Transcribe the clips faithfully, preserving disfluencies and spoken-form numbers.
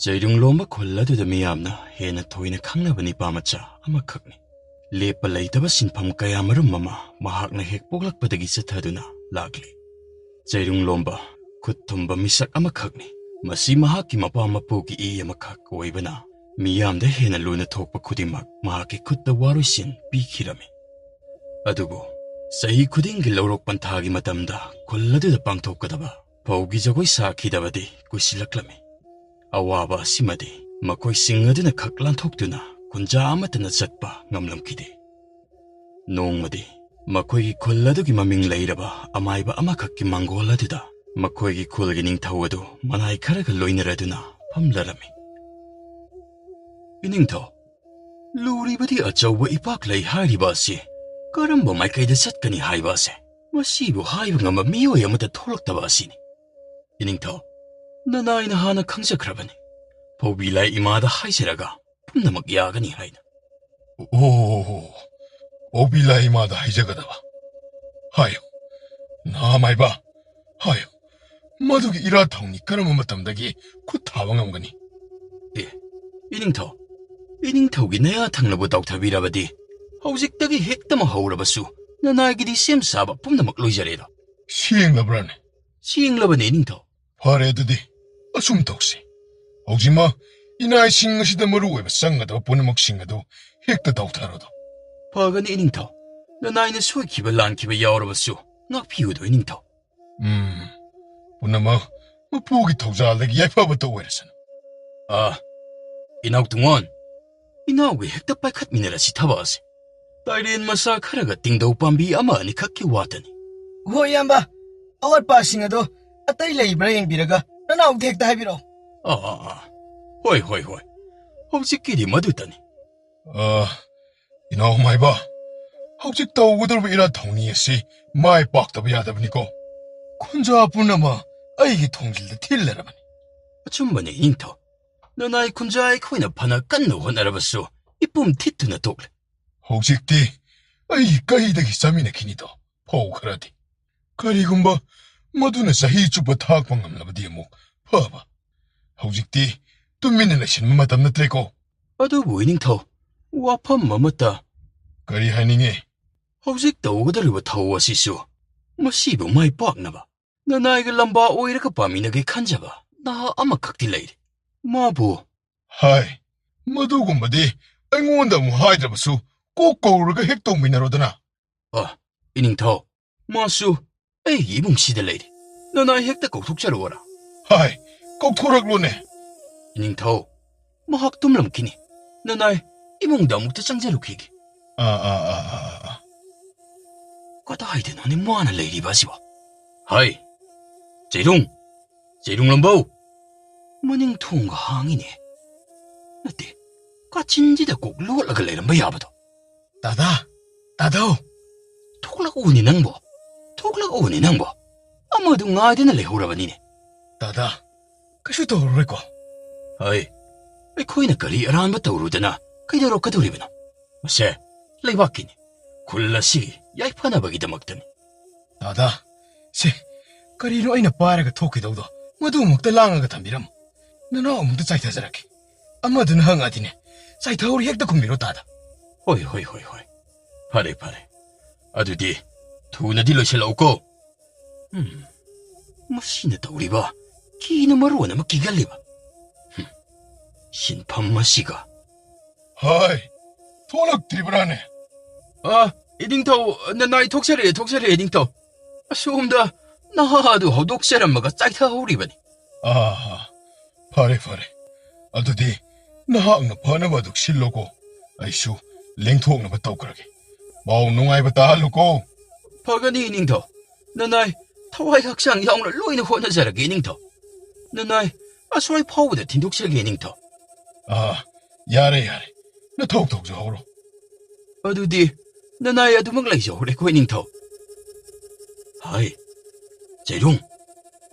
ꯆꯩꯔꯨꯡ ꯂꯣꯝꯕ ꯈꯨꯜ ꯑꯗꯨꯗ ꯃꯤꯌꯥꯝꯅ ꯍꯦꯟꯅ ꯊꯣꯏꯅ ꯈꯪꯅꯕ ꯅꯤꯄꯥ ꯃꯆꯥ ꯑꯃꯈꯛꯅꯤ꯫ ꯂꯦꯞꯄ ꯂꯩꯇꯕ ꯁꯤꯟꯐꯝ ꯀꯌꯥꯃꯔꯨꯝ ꯑꯃ ꯃꯍꯥꯛꯅ ꯍꯦꯛ ꯄꯣꯛꯂꯛꯄꯗꯒꯤ ꯆꯠꯊꯗꯨꯅ ꯂꯥꯛꯂꯤ꯫ ꯆꯩꯔꯨꯡ ꯂꯣꯝꯕ ꯈꯨꯠ ꯊꯨꯝꯕ ꯃꯤꯁꯛ ꯑꯃꯈꯛꯅꯤ꯫ ꯃꯁꯤ ꯃꯍꯥꯛꯀꯤ ꯃꯄꯥ ꯃꯄꯨꯒꯤ ꯏ ꯑꯃꯈꯛ ꯑꯣꯏꯕꯅ, ꯃꯤꯌꯥꯝꯗ ꯍꯦꯟꯅ ꯂꯨꯅ ꯊꯣꯛꯄ ꯈꯨꯗꯤꯡꯃꯛ ꯃꯍꯥꯛꯀꯤ ꯈꯨꯠꯇ ꯋꯥꯔꯣꯏꯁꯤꯟ ꯄꯤꯈꯤꯔꯝꯃꯤ꯫ ꯑꯗꯨꯕꯨ ꯆꯍꯤ ꯈꯨꯗꯤꯡꯒꯤ ꯂꯧꯔꯣꯛ ꯄꯟꯊꯥꯒꯤ ꯃꯇꯝꯗ ꯈꯨꯜ ꯑꯗꯨꯗ ꯄꯥꯡꯊꯣꯛꯀꯗꯕ ꯐꯧꯒꯤ ꯖꯒꯣꯏ ꯁꯥꯈꯤꯗꯕꯗꯤ ꯀꯨꯏꯁꯤꯜꯂꯛꯂꯝꯃꯤ꯫ ꯑꯋꯥꯕ ꯑꯁꯤꯃꯗꯤ ꯃꯈꯣꯏꯁꯤꯡ ꯑꯗꯨꯅ ꯈꯛ ꯂꯥꯟꯊꯣꯛꯇꯨꯅ ꯈꯨꯟꯖꯥ ꯑꯃꯠꯇꯅ ꯆꯠꯄ ꯉꯝꯂꯝꯈꯤꯗꯦ꯫ ꯅꯣꯡꯃꯗꯤ ꯃꯈꯣꯏꯒꯤ ꯈꯨꯜ ꯑꯗꯨꯒꯤ ꯃꯃꯤꯡ ꯂꯩꯔꯕ ꯑꯃꯥꯏꯕ ꯑꯃꯈꯛꯀꯤ ꯃꯪꯒꯣꯜ ꯑꯗꯨꯗ ꯃꯈꯣꯏꯒꯤ ꯈꯨꯜꯒꯤ ꯅꯤꯡꯊꯧ ꯑꯗꯨ ꯃꯅꯥꯏ ꯈꯔꯒ ꯂꯣꯏꯅꯔꯗꯨꯅ ꯐꯝꯂꯔꯝꯃꯤ꯫ "ꯏꯅꯤꯡꯊꯧ, ꯂꯨꯔꯤꯕꯗꯤ ꯑꯆꯧꯕ ꯏꯄꯥꯛ ꯂꯩ ꯍꯥꯏꯔꯤꯕ ꯑꯁꯤ ꯀꯔꯝꯕ ꯃꯥꯏꯀꯩꯗ ꯆꯠꯀꯅꯤ ꯍꯥꯏꯕ ꯑꯁꯦ ꯃꯁꯤꯕꯨ ꯍꯥꯏꯕ ꯉꯝꯕ ꯃꯤꯑꯣꯏ ꯑꯃꯠꯇ ꯊꯣꯛꯂꯛꯇꯕ ꯑꯁꯤꯅꯤ꯫ ꯏꯅꯤꯡꯊꯧ, ꯅꯅꯥꯏꯅ ꯍꯥꯟꯅ ꯈꯪꯖꯈ꯭ꯔꯕꯅꯤ꯫ ꯐꯧꯕꯤ ꯂꯥꯏ ꯏꯃꯥꯗ ꯍꯥꯏꯖꯔꯒ ꯄꯨꯝꯅꯃꯛ ꯌꯥꯒꯅꯤ ꯍꯥꯏꯅ꯫" "ꯑꯣ, ꯐꯧꯕꯤ ꯂꯥꯏ ꯏꯃꯥꯗ ꯍꯥꯏꯖꯒꯗꯕ꯫ ꯍꯥꯏꯌꯨ, ꯅꯍꯥꯃꯥꯏꯕ, ꯍꯥꯏꯌꯨ, ꯃꯗꯨꯒꯤ ꯏꯔꯥꯠ ꯊꯧꯅꯤ ꯀꯔꯝꯕ ꯃꯇꯝꯗꯒꯤ ꯈꯨꯠ ꯊꯥꯕ ꯉꯝꯒꯅꯤ?" "ꯑꯦ, ꯏꯅꯤꯡꯊꯧ, ꯏꯅꯤꯡꯊꯧꯒꯤ ꯅꯌꯥ ꯊꯪꯅꯕꯨ ꯇꯧꯊꯕꯤꯔꯕꯗꯤ ꯍꯧꯖꯤꯛꯇꯒꯤ ꯍꯦꯛꯇꯃꯛ ꯍꯧꯔꯕꯁꯨ ꯅꯅꯥꯏꯒꯤꯗꯤ ꯁꯦꯝ ꯁꯥꯕ ꯄꯨꯝꯅꯃꯛ ꯂꯣꯏꯖꯔꯦꯗꯣ꯫" "ꯁꯦꯡꯂꯕ꯭ꯔꯅꯦ?" "ꯁꯦꯡꯂꯕꯅꯦ, ꯏꯅꯤꯡꯊꯧ꯫" "ꯐꯔꯦ, ꯑꯗꯨꯗꯤ ꯑꯁꯨꯝ ꯇꯧꯁꯤ꯫ ꯍꯧꯖꯤꯛꯃꯛ ꯏꯅꯥꯏꯁꯤꯡ ꯑꯁꯤꯗ ꯃꯔꯨ ꯑꯣꯏꯕ ꯆꯪꯒꯗꯕ ꯄꯨꯝꯅꯃꯛꯁꯤꯡ ꯑꯗꯨ ꯍꯦꯛꯇ ꯇꯧꯊꯔꯣꯗꯣ꯫" "ꯐꯒꯅꯤ, ꯏꯅꯤꯡꯊꯧ꯫ ꯅꯅꯥꯏꯅ ꯁꯣꯏꯈꯤꯕ ꯂꯥꯟꯈꯤꯕ ꯌꯥꯎꯔꯕꯁꯨ ꯉꯥꯛꯄꯤꯌꯨꯗꯣ, ꯏꯅꯤꯡꯊꯧ꯫" "ꯎꯝ, ꯄꯨꯝꯅꯃꯛ ꯃꯄꯨꯒꯤ ꯊꯧꯖꯥꯜꯗꯒꯤ ꯌꯥꯏꯐꯕꯇ ꯑꯣꯏꯔꯁꯅꯨ꯫" "ꯑꯥ, ꯏꯅꯥꯎ ꯇꯨꯡꯉꯣꯟ, ꯏꯅꯥꯎꯒ ꯍꯦꯛꯇ ꯄꯥꯏꯈꯠꯃꯤꯟꯅꯔꯁꯤ ꯊꯕꯛ ꯑꯁꯦ꯫ ꯇꯥꯏꯔꯦꯟ ꯃꯆꯥ ꯈꯔꯒ ꯇꯤꯡꯗꯧ ꯄꯥꯝꯕꯤ ꯑꯃ ꯑꯅꯤꯈꯛꯀꯤ ꯋꯥꯇꯅꯤ꯫" "ꯍꯣꯏ, ꯏꯌꯥꯝꯕ, ꯑꯋꯥꯠꯄꯁꯤꯡ ꯑꯗꯣ ꯑꯇꯩ ꯂꯩꯕ꯭ꯔꯥ ꯌꯦꯡꯕꯤꯔꯒ ꯅꯅꯥꯎꯗ ꯍꯦꯛꯇ ꯍꯥꯏꯕꯤꯔꯛꯑꯣ꯫" "ꯑꯥ, ꯑꯥ, ꯑꯥ, ꯍꯣꯏ, ꯍꯣꯏ, ꯍꯣꯏ, ꯍꯧꯖꯤꯛꯀꯤꯗꯤ ꯃꯗꯨꯇꯅꯤ꯫" "ꯑꯥ, ꯏꯅꯥꯎ ꯃꯥꯏꯕ, ꯍꯧꯖꯤꯛ ꯇꯧꯒꯗꯧꯔꯤꯕ ꯏꯔꯥꯠ ꯊꯧꯅꯤ ꯑꯁꯤ ꯃꯥꯏ ꯄꯥꯛꯇꯕ ꯌꯥꯗꯕꯅꯤꯀꯣ꯫ ꯈꯨꯟꯖꯥ ꯄꯨꯝꯅꯃꯛ ꯑꯩꯒꯤ ꯊꯣꯡꯖꯤꯜꯗ ꯊꯤꯜꯂꯔꯕꯅꯤ꯫" "ꯑꯆꯨꯝꯕꯅꯤ, ꯏꯅꯤꯡꯊꯧ꯫ ꯅꯅꯥꯏ ꯈꯨꯟꯖꯥ ꯑꯩꯈꯣꯏꯅ ꯐꯅ ꯀꯟꯅ ꯍꯣꯠꯅꯔꯕꯁꯨ ꯏꯄꯨꯝ ꯊꯤꯠꯇꯨꯅ ꯇꯣꯛꯂꯦ꯫" "ꯍꯧꯖꯤꯛꯇꯤ ꯑꯩꯒꯤ ꯀꯩꯗꯒꯤ ꯆꯥꯃꯤꯟꯅꯈꯤꯅꯤꯗꯣ ꯐꯧ ꯈꯔꯗꯤ꯫ ꯀꯔꯤꯒꯨꯝꯕ ꯃꯗꯨꯅ ꯆꯍꯤ ꯆꯨꯞꯄ ꯊꯥꯛꯄ ꯉꯝꯂꯕꯗꯤ ꯑꯃꯨꯛ ꯐꯕ꯫ ꯍꯧꯖꯤꯛꯇꯤ ꯇꯨꯃꯤꯟꯅ ꯂꯩꯁꯤꯟꯕ ꯃꯇꯝ ꯅꯠꯇ꯭ꯔꯦꯀꯣ꯫ ꯑꯗꯨꯕꯨ ꯏꯅꯤꯡꯊꯧ, ꯋꯥꯐꯝ ꯑꯃꯠꯇ꯫ ꯀꯔꯤ ꯍꯥꯏꯅꯤꯡꯉꯤ? ꯍꯧꯖꯤꯛ ꯇꯧꯒꯗꯧꯔꯤꯕ ꯊꯧ ꯑꯁꯤꯁꯨ ꯃꯁꯤꯕꯨ ꯃꯥꯏ ꯄꯥꯛꯅꯕ ꯅꯅꯥꯏꯒ ꯂꯝꯕꯥ ꯑꯣꯏꯔꯒ ꯄꯥꯃꯤꯟꯅꯒꯦ ꯈꯟꯖꯕ ꯅꯍꯥ ꯑꯃꯈꯛꯇꯤ ꯂꯩꯔꯦ꯫ ꯃꯥꯕꯨ ꯍꯥꯏ, ꯃꯗꯨꯒꯨꯝꯕꯗꯤ ꯑꯩꯉꯣꯟꯗ ꯑꯃꯨꯛ ꯍꯥꯏꯗ꯭ꯔꯕꯁꯨ ꯀꯣꯛ ꯀꯧꯔꯒ ꯍꯦꯛ ꯇꯧꯃꯤꯟꯅꯔꯣꯗꯅ꯫ ꯑ, ꯏꯅꯤꯡꯊꯧ, ꯃꯥꯁꯨ ꯑꯩꯒꯤ ꯏꯃꯨꯡꯁꯤꯗ ꯂꯩꯔꯤ꯫ ꯅꯅꯥꯏ ꯍꯦꯛꯇ ꯀꯧꯊꯣꯛꯆꯔꯛꯑꯣꯔꯥ? ꯍꯥꯏ, ꯀꯧꯊꯣꯔꯛꯂꯣꯅꯦ꯫ ꯏꯅꯤꯡꯊꯧ, ꯃꯍꯥꯛ ꯇꯨꯝꯂꯝꯈꯤꯅꯤ꯫ ꯅꯅꯥꯏ ꯏꯃꯨꯡꯗ ꯑꯃꯨꯛꯇ ꯆꯪꯖꯔꯨꯈꯤꯒꯦ꯫ ꯑꯥ, ꯑꯥ, ꯑꯥ, ꯑꯥ, ꯑꯥ꯫ ꯀꯗꯥꯏꯗꯅꯣꯅꯦ ꯃꯥꯅ ꯂꯩꯔꯤꯕ ꯑꯁꯤꯕꯣ? ꯍꯥꯏ, ꯆꯩꯔꯨꯡ, ꯆꯩꯔꯨꯡ ꯂꯝꯕꯧ꯫ ꯃꯅꯤꯡ ꯊꯣꯡꯒ ꯍꯥꯡꯉꯤꯅꯦ꯫ ꯅꯠꯇꯦ, ꯀꯥꯆꯤꯟꯁꯤꯗ ꯀꯣꯛ ꯂꯣꯠꯂꯒ ꯂꯩꯔꯝꯕ ꯌꯥꯕꯗꯣ꯫ ꯗꯥꯗꯥ, ꯗꯥꯗꯥꯎ꯫ ꯊꯣꯛꯂꯛꯎꯅꯦ ꯅꯪꯕꯣ, ꯊꯣꯛꯂꯛꯎꯅꯦ ꯅꯪꯕꯣ꯫ ꯑꯃꯗꯨ ꯉꯥꯏꯗꯨꯅ ꯂꯩꯍꯧꯔꯕꯅꯤꯅꯦ꯫ ꯗꯥꯗꯥ, ꯀꯩꯁꯨ ꯇꯧꯔꯔꯣꯏꯀꯣ? ꯍꯩ, ꯑꯩꯈꯣꯏꯅ ꯀꯔꯤ ꯑꯔꯥꯟꯕ ꯇꯧꯔꯨꯗꯅ ꯀꯩꯗꯧꯔꯛꯀꯗꯧꯔꯤꯕꯅꯣ? ꯃꯁꯦ ꯂꯩꯕꯥꯛꯀꯤꯅꯤ, ꯈꯨꯜ ꯑꯁꯤꯒꯤ ꯌꯥꯏꯐꯅꯕꯒꯤꯗꯃꯛꯇꯅꯤ꯫ ꯗꯥꯗꯥ, ꯁꯦ, ꯀꯔꯤꯅꯣ ꯑꯩꯅ ꯄꯥꯏꯔꯒ ꯊꯣꯛꯈꯤꯗꯧꯗꯣ? ꯃꯗꯨꯃꯛꯇ ꯂꯥꯡꯉꯒ ꯊꯝꯕꯤꯔꯝꯃꯨ꯫ ꯅꯅꯥꯎ ꯑꯃꯨꯛꯇ ꯆꯥꯏꯊꯖꯔꯛꯀꯦ꯫ ꯑꯃꯗꯨꯅ ꯍꯪꯉꯛꯑꯗꯤꯅꯦ, ꯆꯥꯏꯊꯍꯧꯔꯤ ꯍꯦꯛꯇ ꯈꯨꯝꯕꯤꯔꯣ ꯗꯥꯗꯥ꯫ ꯍꯣꯏ, ꯍꯣꯏ, ꯍꯣꯏ, ꯍꯣꯏ꯫ ꯐꯔꯦ, ꯐꯔꯦ꯫ ꯑꯗꯨꯗꯤ ꯊꯨꯅꯗꯤ ꯂꯣꯏꯁꯤꯜꯂꯛꯎꯀꯣ꯫ ꯎꯝ, ꯃꯁꯤꯅ ꯇꯧꯔꯤꯕ, ꯀꯤꯅ ꯃꯔꯣꯟ ꯑꯃ ꯀꯤꯒꯜꯂꯤꯕ꯫ ꯍꯨꯝ, ꯁꯤꯟꯐꯝ ꯑꯁꯤꯒ꯫ ꯍꯥꯏ, ꯊꯣꯛꯂꯛꯇ꯭ꯔꯤꯕ꯭ꯔꯥꯅꯦ? ꯑ, ꯏꯅꯤꯡꯊꯧ, ꯅꯅꯥꯏ ꯊꯣꯛꯆꯔꯛꯑꯦ, ꯊꯣꯛꯆꯔꯛꯑꯦ, ꯏꯅꯤꯡꯊꯧ꯫ ꯑꯁꯣꯝꯗ ꯅꯍꯥ ꯑꯗꯨ ꯍꯧꯗꯣꯛꯆꯔꯝꯃꯒ ꯆꯥꯏꯊꯍꯧꯔꯤꯕꯅꯤ꯫ ꯑꯥ, ꯐꯔꯦ, ꯐꯔꯦ꯫ ꯑꯗꯨꯗꯤ ꯅꯍꯥꯛꯅ ꯐꯅꯕ ꯑꯗꯨ ꯁꯤꯜꯂꯣꯀꯣ꯫ ꯑꯩꯁꯨ ꯂꯦꯡꯊꯣꯛꯅꯕ ꯇꯧꯈ꯭ꯔꯒꯦ꯫ ꯄꯥꯎ ꯅꯨꯡꯉꯥꯏꯕ ꯇꯥꯍꯜꯂꯨꯀꯣ꯫ ꯐꯒꯅꯤ, ꯏꯅꯤꯡꯊꯧ꯫ ꯅꯅꯥꯏ ꯊꯋꯥꯏ ꯍꯛꯆꯥꯡ ꯌꯥꯎꯅ ꯂꯣꯏꯅ ꯍꯣꯠꯅꯖꯔꯒꯦ, ꯏꯅꯤꯡꯊꯧ꯫ ꯅꯅꯥꯏ ꯑꯁ꯭ꯋꯥꯏ ꯐꯥꯎꯕꯗ ꯊꯤꯟꯗꯣꯛꯆꯒꯦ, ꯏꯅꯤꯡꯊꯧ꯫ ꯑꯥ, ꯌꯥꯔꯦ, ꯌꯥꯔꯦ꯫ ꯅꯊꯧ ꯇꯧꯖꯍꯧꯔꯣ꯫ ꯑꯗꯨꯗꯤ ꯅꯅꯥꯏ ꯑꯗꯨꯃꯛ ꯂꯩꯖꯍꯧꯔꯦꯀꯣ, ꯏꯅꯤꯡꯊꯧ꯫ ꯍꯥꯏ, ꯆꯩꯔꯨꯡ꯫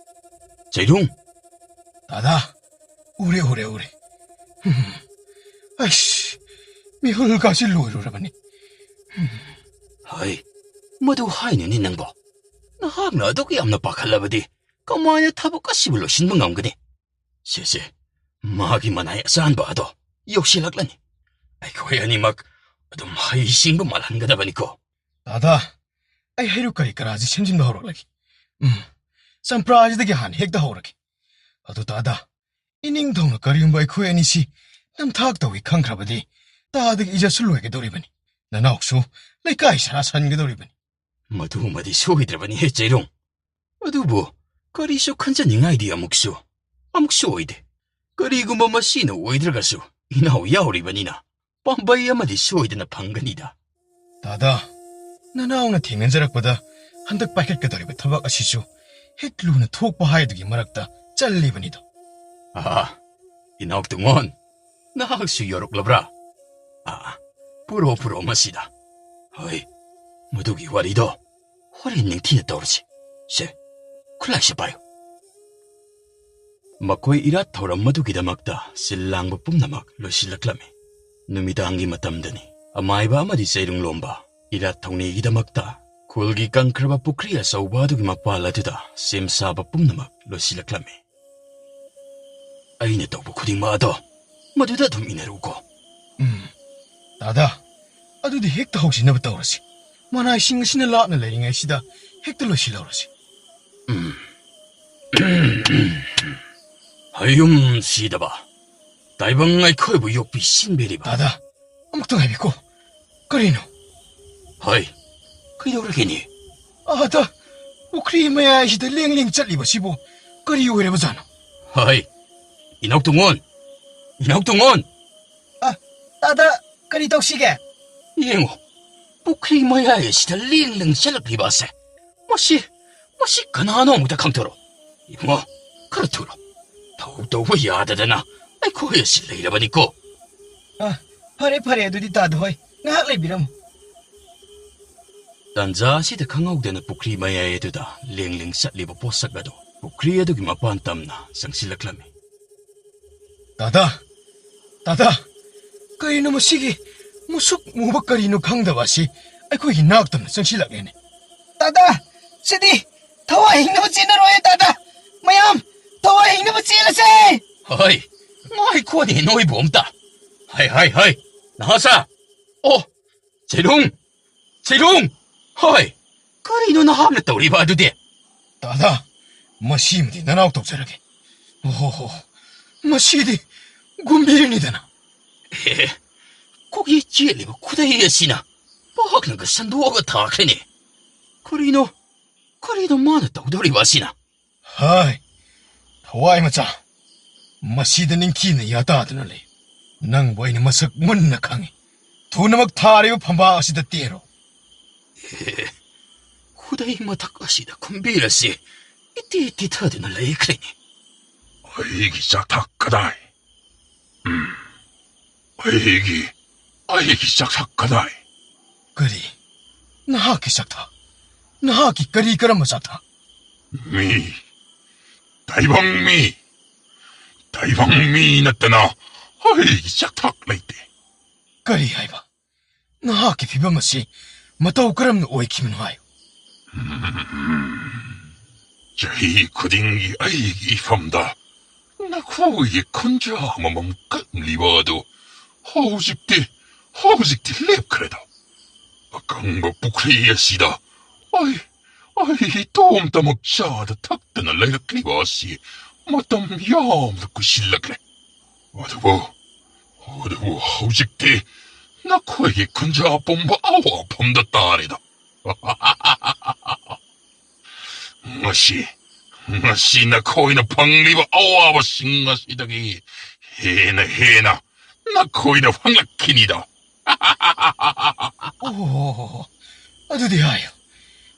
ꯆꯩꯔꯨꯡ꯫ ꯗꯥꯗꯥ, ꯎꯔꯦ, ꯎꯔꯦ, ꯎꯔꯦ꯫ ꯍꯨꯝ, ꯑꯩꯁ, ꯃꯤꯍꯨꯜꯒꯁꯤ ꯂꯣꯏꯔꯨꯔꯕꯅꯤ꯫ ꯍꯨꯝ꯫ ꯍꯥꯏ, ꯃꯗꯨ ꯍꯥꯏꯅꯨꯅꯦ ꯅꯪꯕꯣ꯫ ꯅꯍꯥꯛꯅ ꯑꯗꯨꯛ ꯌꯥꯝꯅ ꯄꯥꯈꯠꯂꯕꯗꯤ ꯀꯃꯥꯏꯅ ꯊꯕꯛ ꯑꯁꯤꯕꯨ ꯂꯣꯏꯁꯤꯟꯕ ꯉꯝꯒꯅꯤ? ꯁꯦ, ꯁꯦ, ꯃꯥꯒꯤ ꯃꯅꯥꯏ ꯑꯆꯥꯟꯕ ꯑꯗꯣ ꯌꯧꯁꯤꯜꯂꯛꯂꯅꯤ꯫ ꯑꯩꯈꯣꯏ ꯑꯅꯤꯃꯛ ꯑꯗꯨꯝ ꯍꯩꯁꯤꯡꯕ ꯃꯥꯜꯍꯟꯒꯗꯕꯅꯤꯀꯣ꯫ ꯗꯥꯗꯥ, ꯑꯩ ꯍꯩꯔꯨꯛ ꯀꯔꯤ ꯀꯔꯥꯁꯤ ꯁꯦꯝꯖꯤꯟꯕ ꯍꯧꯔꯛꯂꯒꯦ꯫ ꯎꯝ, ꯆꯝꯄ꯭ꯔꯥꯁꯤꯗꯒꯤ ꯍꯥꯟꯅ ꯍꯦꯛꯇ ꯍꯧꯔꯒꯦ꯫ ꯑꯗꯨ ꯗꯥꯗꯥ, ꯏꯅꯤꯡꯊꯧꯅ ꯀꯔꯤꯒꯨꯝꯕ ꯑꯩꯈꯣꯏ ꯑꯅꯤꯁꯤ ꯅꯝꯊꯥꯛ ꯇꯧꯏ ꯈꯪꯈ꯭ꯔꯕꯗꯤ ꯇꯥꯗꯒꯤ ꯏꯖꯠꯁꯨ ꯂꯣꯏꯒꯗꯧꯔꯤꯕꯅꯤ꯫ ꯅꯅꯥꯎꯁꯨ ꯂꯩꯀꯥꯏ ꯁꯥꯔꯥ ꯁꯟꯒꯗꯧꯔꯤꯕꯅꯤ꯫ ꯃꯗꯨꯃꯗꯤ ꯁꯣꯏꯗ꯭ꯔꯕꯅꯤꯍꯦ ꯆꯩꯔꯣꯡ꯫ ꯑꯗꯨꯕꯨ ꯀꯔꯤꯁꯨ ꯈꯟꯖꯅꯤꯡꯉꯥꯏꯗꯤ ꯑꯃꯨꯛꯁꯨ, ꯑꯃꯨꯛꯁꯨ ꯑꯣꯏꯗꯦ꯫ ꯀꯔꯤꯒꯨꯝꯕ ꯃꯁꯤꯅ ꯑꯣꯏꯗ꯭ꯔꯒꯁꯨ ꯏꯅꯥꯎ ꯌꯥꯎꯔꯤꯕꯅꯤꯅ ꯄꯥꯝꯕꯩ ꯑꯃꯗꯤ ꯁꯣꯏꯗꯅ ꯐꯪꯒꯅꯤꯗ꯫ ꯗꯥꯗꯥ, ꯅꯅꯥꯎꯅ ꯊꯦꯡꯅꯖꯔꯛꯄꯗ ꯍꯟꯗꯛ ꯄꯥꯏꯈꯠꯀꯗꯧꯔꯤꯕ ꯊꯕꯛ ꯑꯁꯤꯁꯨ ꯍꯦꯛ ꯂꯨꯅ ꯊꯣꯛꯄ ꯍꯥꯏꯗꯨꯒꯤ ꯃꯔꯛꯇ ꯆꯜꯂꯤꯕꯅꯤꯗꯣ꯫ ꯑꯥ, ꯏꯅꯥꯎ ꯇꯨꯡꯉꯣꯟ, ꯅꯍꯥꯛꯁꯨ ꯌꯧꯔꯛꯂꯕ꯭ꯔꯥ? ꯑꯥ, ꯄꯨꯔꯛꯑꯣ, ꯄꯨꯔꯛꯑꯣ ꯃꯁꯤꯗ꯫ ꯍꯣꯏ, ꯃꯗꯨꯒꯤ ꯋꯥꯔꯤꯗꯣ ꯍꯣꯔꯦꯟ ꯅꯤꯡꯊꯤꯅ ꯇꯧꯔꯁꯤ꯫ ꯁꯦ, ꯈꯨꯠꯂꯥꯏꯁꯦ ꯄꯥꯏꯌꯨ꯫ ꯃꯈꯣꯏ ꯏꯔꯥꯠ ꯊꯧꯔꯝ ꯑꯗꯨꯒꯤꯗꯃꯛꯇ ꯁꯤꯜ ꯂꯥꯡꯕ ꯄꯨꯝꯅꯃꯛ ꯂꯣꯏꯁꯤꯜꯂꯛꯂꯝꯃꯤ꯫ ꯅꯨꯃꯤꯗꯥꯡꯒꯤ ꯃꯇꯝꯗꯅꯤ꯫ ꯑꯃꯥꯏꯕ ꯑꯃꯗꯤ ꯆꯩꯔꯨꯡꯂꯣꯝꯕ ꯏꯔꯥꯠ ꯊꯧꯅꯤꯒꯤꯗꯃꯛꯇ ꯈꯨꯜꯒꯤ ꯀꯪꯈ꯭ꯔꯕ ꯄꯨꯈ꯭ꯔꯤ ꯑꯆꯧꯕ ꯑꯗꯨꯒꯤ ꯃꯄꯥꯜ ꯑꯗꯨꯗ ꯁꯦꯝ ꯁꯥꯕ ꯄꯨꯝꯅꯃꯛ ꯂꯣꯏꯁꯤꯜꯂꯛꯂꯝꯃꯤ꯫ ꯑꯩꯅ ꯇꯧꯕ ꯈꯨꯗꯤꯡꯃꯛ ꯑꯗꯣ ꯃꯗꯨꯗ ꯑꯗꯨꯝ ꯏꯟꯅꯔꯨꯀꯣ꯫ ꯎꯝ, ꯗꯥꯗꯥ, ꯑꯗꯨꯗꯤ ꯍꯦꯛꯇ ꯍꯧꯁꯤꯟꯅꯕ ꯇꯧꯔꯁꯤ꯫ ꯃꯅꯥꯏꯁꯤꯡ ꯑꯁꯤꯅ ꯂꯥꯞꯅ ꯂꯩꯔꯤꯉꯩꯁꯤꯗ ꯍꯦꯛꯇ ꯂꯣꯏꯁꯤꯜꯍꯧꯔꯁꯤ꯫ ꯎꯝ꯫ ꯍꯌꯨꯝ ꯁꯤꯗꯕ꯫ ꯇꯥꯏꯕꯪ ꯑꯩꯈꯣꯏꯕꯨ ꯌꯣꯛꯄꯤ ꯁꯤꯟꯕꯤꯔꯤꯕ꯫ ꯗꯥꯗꯥ, ꯑꯃꯨꯛꯇ ꯉꯥꯏꯕꯤꯈꯣ꯫ ꯀꯔꯤꯅꯣ? ꯍꯣꯏ, ꯀꯩꯗꯧꯔꯒꯦꯅꯦ? ꯑꯥꯗ ꯄꯨꯈ꯭ꯔꯤ ꯃꯌꯥꯏꯁꯤꯗ ꯂꯦꯡ ꯂꯦꯡ ꯆꯠꯂꯤꯕꯁꯤꯕꯨ ꯀꯔꯤ ꯑꯣꯏꯔꯕꯖꯥꯠꯅꯣ? ꯍꯣꯏ, ꯏꯅꯥꯎ ꯇꯨꯡꯉꯣꯟ! ꯏꯅꯥꯎ ꯇꯨꯡꯉꯣꯟ! ꯑ, ꯗꯥꯗꯥ, ꯀꯔꯤ ꯇꯧꯁꯤꯒꯦ? ꯌꯦꯡꯉꯨ, ꯄꯨꯈ꯭ꯔꯤ ꯃꯌꯥꯏ ꯑꯁꯤꯗ ꯂꯦꯡ ꯂꯦꯡ ꯆꯠꯂꯛꯂꯤꯕ ꯑꯁꯦ꯫ ꯃꯁꯤ, ꯃꯁꯤ ꯀꯅꯥꯅꯣ ꯑꯃꯨꯛꯇ ꯈꯪꯊꯣꯔꯛꯑꯣ꯫ ꯏꯕꯨꯡꯉꯣ, ꯈꯔ ꯊꯨꯔꯣ꯫ ꯊꯧ ꯇꯧꯕ ꯌꯥꯗꯗꯅ ꯑꯩꯈꯣꯏ ꯑꯁꯤ ꯂꯩꯔꯕꯅꯤꯀꯣ꯫ ꯑ, ꯐꯔꯦ, ꯐꯔꯦ, ꯑꯗꯨꯗꯤ ꯗꯥꯗꯥ ꯍꯣꯏ, ꯉꯥꯏꯍꯥꯛ ꯂꯩꯕꯤꯔꯝꯃꯨ꯫ ꯇꯥꯟꯖꯥ ꯑꯁꯤꯗ ꯈꯪꯍꯧꯗꯅ ꯄꯨꯈ꯭ꯔꯤ ꯃꯌꯥꯏ ꯑꯗꯨꯗ ꯂꯦꯡ ꯂꯦꯡ ꯆꯠꯂꯤꯕ ꯄꯣꯠꯁꯛ ꯑꯗꯨ ꯄꯨꯈ꯭ꯔꯤ ꯑꯗꯨꯒꯤ ꯃꯄꯥꯟ ꯇꯝꯅ ꯆꯪꯁꯤꯜꯂꯛꯂꯝꯃꯤ꯫ ꯗꯥꯗꯥ, ꯗꯥꯗꯥ, ꯀꯔꯤꯅꯣ ꯃꯁꯤꯒꯤ ꯃꯨꯁꯨꯛ ꯃꯨꯕ ꯀꯔꯤꯅꯣ ꯈꯪꯗꯕ ꯑꯁꯤ ꯑꯩꯈꯣꯏꯒꯤ ꯅꯥꯛꯇꯝꯅ ꯆꯪꯁꯤꯜꯂꯛꯂꯦꯅꯦ? ꯗꯥꯗꯥ, ꯁꯤꯗꯤ ꯊꯋꯥꯏ ꯍꯤꯡꯅꯕ ꯆꯦꯟꯅꯔꯣꯏ ꯗꯥꯗꯥ꯫ ꯃꯌꯥꯝ, ꯊꯋꯥꯏ ꯍꯤꯡꯅꯕ ꯆꯦꯜꯂꯁꯦ꯫ ꯍꯣꯏ, ꯉꯥꯏꯈꯣꯅꯦ ꯅꯣꯏꯕꯨ ꯑꯝꯇ꯫ ꯍꯥꯏ, ꯍꯥꯏ, ꯍꯥꯏ, ꯅꯍꯥꯁꯥ! ꯑꯣ, ꯆꯦꯂꯨꯡ! ꯆꯦꯂꯨꯡ! ꯍꯣꯏ! ꯀꯔꯤꯅꯣ ꯅꯍꯥꯛꯅ ꯇꯧꯔꯤꯕ ꯑꯗꯨꯗꯤ? ꯗꯥꯗꯥ, ꯃꯁꯤꯃꯗꯤ ꯅꯅꯥꯎ ꯇꯧꯖꯔꯒꯦ꯫ ꯑꯣꯍꯣ, ꯃꯁꯤꯗꯤ ꯒꯨꯝꯕꯤꯔꯅꯤꯗꯅ꯫ ꯑꯦ, ꯀꯣꯛꯌꯩ ꯆꯦꯜꯂꯤꯕ ꯈꯨꯗꯩ ꯑꯁꯤꯅ ꯄꯥꯛꯅꯒ ꯁꯟꯗꯣꯛꯑꯒ ꯊꯥꯈ꯭ꯔꯦꯅꯦ꯫ ꯀꯔꯤꯅꯣ, ꯀꯔꯤꯅꯣ ꯃꯥꯅ ꯇꯧꯗꯧꯔꯤꯕ ꯑꯁꯤꯅ? ꯍꯥꯏ, ꯊꯋꯥꯏ ꯃꯆꯥ, ꯃꯁꯤꯗ ꯅꯤꯡꯊꯤꯅ ꯌꯥꯇꯥꯗꯨꯅ ꯂꯩ꯫ ꯅꯪꯕꯨ ꯑꯩꯅ ꯃꯁꯛ ꯃꯨꯟꯅ ꯈꯪꯏ꯫ ꯊꯨꯅꯃꯛ ꯊꯥꯔꯤꯕ ꯐꯝꯕꯥꯛ ꯑꯁꯤꯗ ꯇꯦꯔꯣ꯫ ꯑꯦ, ꯈꯨꯗꯩ ꯃꯊꯛ ꯑꯁꯤꯗ ꯈꯨꯝꯕꯤꯔꯁꯤ ꯏꯇꯤ ꯇꯤꯊꯗꯨꯅ ꯂꯩꯈ꯭ꯔꯦꯅꯦ꯫ ꯑꯩꯒꯤ ꯆꯥꯛꯊꯥꯛ ꯀꯗꯥꯏ? ꯎꯝ, ꯑꯩꯒꯤ, ꯑꯩꯒꯤ ꯆꯥꯛꯊꯥꯛ ꯀꯗꯥꯏ? ꯀꯔꯤ? ꯅꯍꯥꯛꯀꯤ ꯆꯥꯛꯊꯥꯛ? ꯅꯍꯥꯛꯀꯤ ꯀꯔꯤ ꯀꯔꯝꯕ ꯆꯥꯛꯊꯥꯛ? ꯃꯤ, ꯇꯥꯏꯕꯪ ꯃꯤ, ꯇꯥꯏꯕꯪ ꯃꯤ ꯅꯠꯇꯅ ꯑꯩꯒꯤ ꯆꯥꯛꯊꯥꯛ ꯂꯩꯇꯦ꯫ ꯀꯔꯤ ꯍꯥꯏꯕ? ꯅꯍꯥꯛꯀꯤ ꯐꯤꯕꯝ ꯑꯁꯤ ꯃꯇꯧ ꯀꯔꯝꯅ ꯑꯣꯏꯈꯤꯕꯅꯣ ꯍꯥꯏꯌꯨ꯫ ꯆꯍꯤ ꯈꯨꯗꯤꯡꯒꯤ ꯑꯩꯒꯤ ꯏꯐꯝꯗ ꯅꯈꯣꯏꯒꯤ ꯈꯨꯟꯖꯥ ꯑꯃꯃꯝ ꯀꯜꯂꯤꯕ ꯑꯗꯨ ꯍꯧꯖꯤꯛꯇꯤ, ꯍꯧꯖꯤꯛꯇꯤ ꯂꯦꯞꯈ꯭ꯔꯦꯗ꯫ ꯑꯀꯪꯕ ꯄꯨꯈ꯭ꯔꯤ ꯑꯁꯤꯗ ꯑꯩ, ꯑꯩ ꯏꯇꯣꯝꯇꯃꯛ ꯆꯥꯗ ꯊꯛꯇꯅ ꯂꯩꯔꯛꯂꯤꯕ ꯑꯁꯤ ꯃꯇꯝ ꯌꯥꯝꯅ ꯀꯨꯏꯁꯤꯜꯂꯛꯂꯦ꯫ ꯑꯗꯨꯕꯨ, ꯑꯗꯨꯕꯨ ꯍꯧꯖꯤꯛꯇꯤ ꯅꯈꯣꯏꯒꯤ ꯈꯨꯟꯖꯥ ꯄꯨꯝꯕ ꯑꯋꯥꯐꯝꯗ ꯇꯥꯔꯦꯗ꯫ ꯉꯁꯤ, ꯉꯁꯤ ꯅꯈꯣꯏꯅ ꯐꯪꯂꯤꯕ ꯑꯋꯥꯕꯁꯤꯡ ꯑꯁꯤꯗꯒꯤ ꯍꯦꯟꯅ, ꯍꯦꯟꯅ ꯅꯈꯣꯏꯅ ꯐꯪꯂꯛꯈꯤꯅꯤꯗ꯫ ꯑꯣ, ꯑꯗꯨꯗꯤ ꯍꯥꯏꯌꯨ,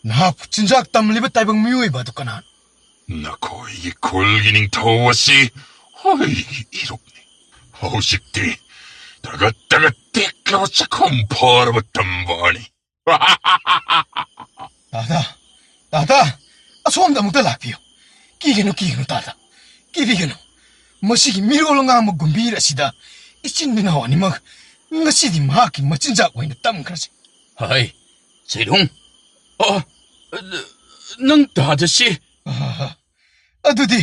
ꯅꯍꯥꯛꯄꯨ ꯆꯤꯟꯖꯥꯛ ꯇꯝꯂꯤꯕ ꯇꯥꯏꯕꯪ ꯃꯤꯑꯣꯏꯕ ꯑꯗꯨ ꯀꯅꯥꯅꯣ? ꯅꯈꯣꯏꯒꯤ ꯈꯨꯜꯒꯤ ꯅꯤꯡꯊꯧ ꯑꯁꯤ ꯑꯩꯒꯤ ꯏꯔꯨꯞꯅꯤ꯫ ꯍꯧꯖꯤꯛꯇꯤ ꯇꯒꯠ ꯇꯒꯠ ꯇꯦꯛꯂꯕ ꯆꯥꯛꯈꯨꯝ ꯐꯥꯔꯕ ꯇꯝꯕꯥꯅꯤ꯫ ꯇꯥꯗꯥ, ꯇꯥꯗꯥ, ꯑꯁꯣꯝꯗ ꯑꯃꯨꯛꯇ ꯂꯥꯛꯄꯤꯌꯨ꯫ ꯀꯤꯒꯅꯨ, ꯀꯤꯒꯅꯨ, ꯇꯥꯗꯥ, ꯀꯤꯕꯤꯒꯅꯨ꯫ ꯃꯁꯤꯒꯤ ꯃꯤꯔꯣꯜ ꯉꯥꯡꯕ ꯒꯨꯝꯕꯤꯔ ꯑꯁꯤꯗ ꯏꯆꯤꯟ ꯏꯅꯥꯎ ꯑꯅꯤꯃꯛ ꯉꯁꯤꯗꯤ ꯃꯍꯥꯛꯀꯤ ꯃꯆꯤꯟꯖꯥꯛ ꯑꯣꯏꯅ ꯇꯝꯈ꯭ꯔꯁꯤ꯫ ꯍꯥꯏ, ꯆꯦꯂꯨꯡ꯫ ꯑ, ꯅꯪ ꯇꯥꯗꯁꯤ꯫ ꯑꯍꯥ, ꯑꯗꯨꯗꯤ